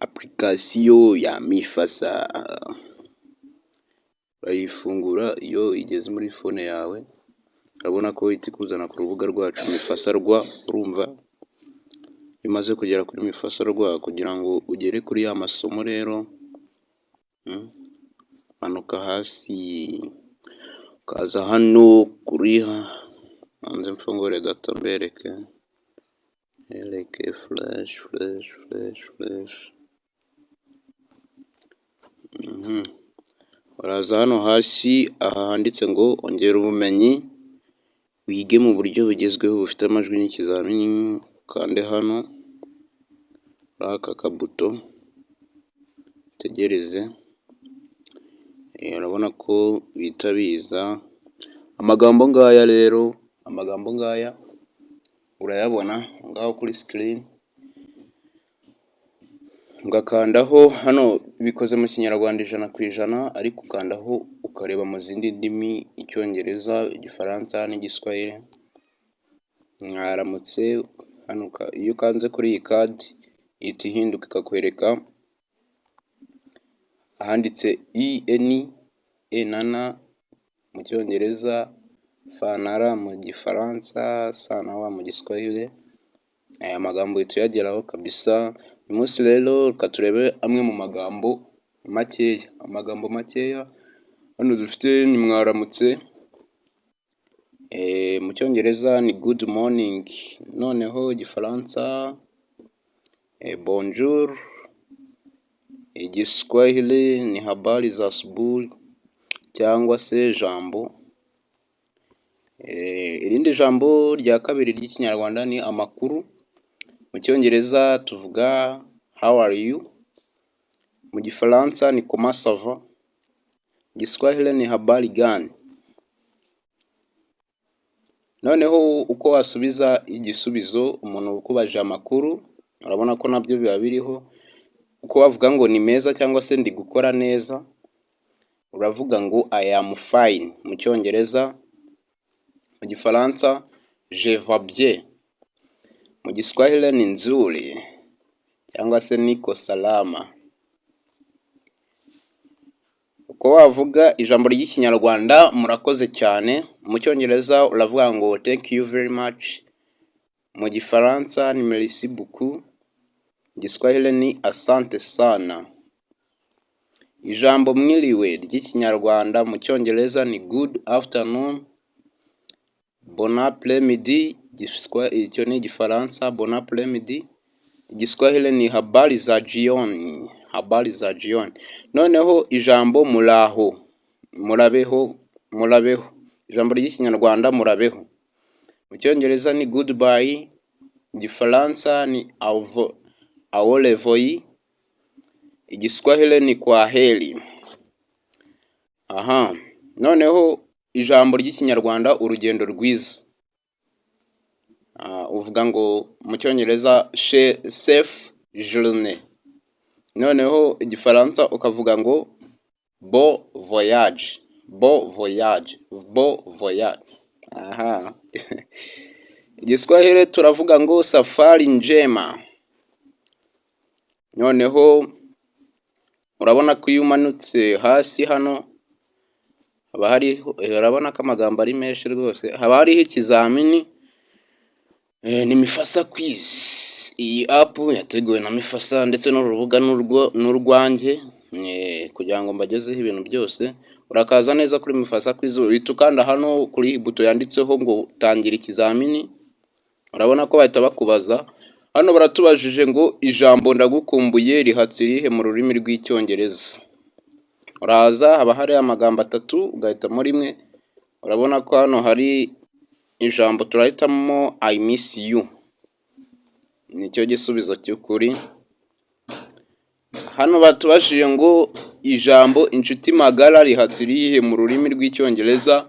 Application ya Mifasa urayifungura. Iyo igeze muri phone yawe, urabona ko ihita ikuzana ku rubuga rwacu Mifasa rwa. Urumva, iyo umaze kugera kuri Mifasa rwa, kugira ngo ugere kuri ya masomo rero, manuka hasi, ukaza hano kuri hanze. Mfungure gato mbereke, mbereke fresh, fresh, fresh, fresh. Uraza hano hasi aha handitse ngo "Ongera ubumenyi, wige mu buryo bugezweho bufite amajwi n'ikizamini". Ukande hano kuri aka kabuto, utegereze. Urabona ko bihita biza amagambo ngaya. Rero amagambo ngaya urayabona ngaho kuri screen, ugakandaho hano. Bikoze mu Kinyarwanda 100%, ariko ukandaho ukareba mu zindi ndimi: Icyongereza, Igifaransa n'Igiswahili. Mwaramutse. Hano iyo ukanze kuri iyi kadi, ihita ihinduka ikakwereka ahanditse i, n, e na n mu Cyongereza, f na r mu Gifaransa, s na w mu Giswahili. Aya magambo uhita uyageraho kabisa. Uyu munsi rero reka turebe amwe mu magambo makeya. Amagambo makeya hano dufite ni "mwaramutse". Mu Cyongereza ni "good morning", noneho Igifaransa "bonjour", Igiswahili ni "habari za asubuhi" cyangwa se "jambo". Irindi jambo rya kabiri ry'Ikinyarwanda ni "amakuru". Mu Cyongereza tuvuga "How are you?", mu Gifaransa ni "Comment ça va?", Igiswahili ni "Habari gani?". Noneho uko wasubiza igisubizo umuntu ukubajije amakuru, urabona ko nabyo biba biriho. Uko wavuga ngo ni meza cyangwa se ndi gukora neza, uravuga ngo "I am fine" mu Cyongereza, mu Gifaransa "Je vais bien", mu Giswahili ni "nzuri" cyangwa se "niko salama". Uko wavuga ijambo ry'Ikinyarwanda "murakoze cyane", mu Cyongereza uravuga ngo "Thank you very much", mu Gifaransa ni "Merci beaucoup", Igiswahili ni "Asante sana". Ijambo "mwiriwe" ry'Ikinyarwanda mu Cyongereza ni "Good afternoon", "bon après-midi", icyo ni Igifaransa, "bon après-midi", Igiswahili ni "Habari za jioni", "habari za jioni". Noneho ijambo "muraho", murabeho, murabeho, ijambo ry'Ikinyarwanda "murabeho", mu Cyongereza ni "Goodbye", Igifaransa ni "Au revoir", Igiswahili ni "Kwaheri". Aha noneho ijambo ry'Ikinyarwanda "urugendo rwiza", uvuga ngo mu Cyongereza "Safe journey", noneho Igifaransa ukavuga ngo "Bon voyage", bon voyage, bon voyage. Aha Igiswahili turavuga ngo "Safari njema". Noneho urabona ko iyo umanutse hasi hano haba hariho, urabona ko amagambo ari menshi rwose, haba hariho ikizamini. Ni Mifasa Quiz. Iyi app yateguwe na Mifasa, ndetse n'uru rubuga ni urwanjye kugira ngo mbagezeho ibintu byose. Urakaza neza kuri Mifasa Quiz. Uhita ukanda hano kuri iyi buto yanditseho ngo "Tangira ikizamini". Urabona ko bahita bakubaza. Hano baratubajije ngo ijambo "ndagukumbuye" rihatse irihe mu rurimi rw'Icyongereza? Uraza, haba hari amagambo atatu, ugahitamo rimwe. Urabona ko hano hari ijambo, turahitamo "I miss you", nicyo gisubizo cy'ukuri. Hano batubajije ngo ijambo "inshuti magara" rihatse irihe mu rurimi rw'Icyongereza?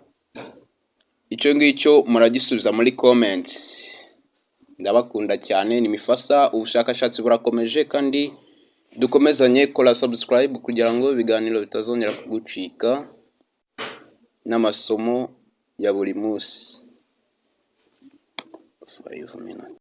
Icyo ngicyo muragisubiza muri comment. Ndabakunda cyane, ni Mifasa. Ubushakashatsi burakomeje kandi dukomezanye. Kora subscribe kugira ngo ibiganiro bitazongera kugucika n'amasomo ya buri munsi. 5 minutes.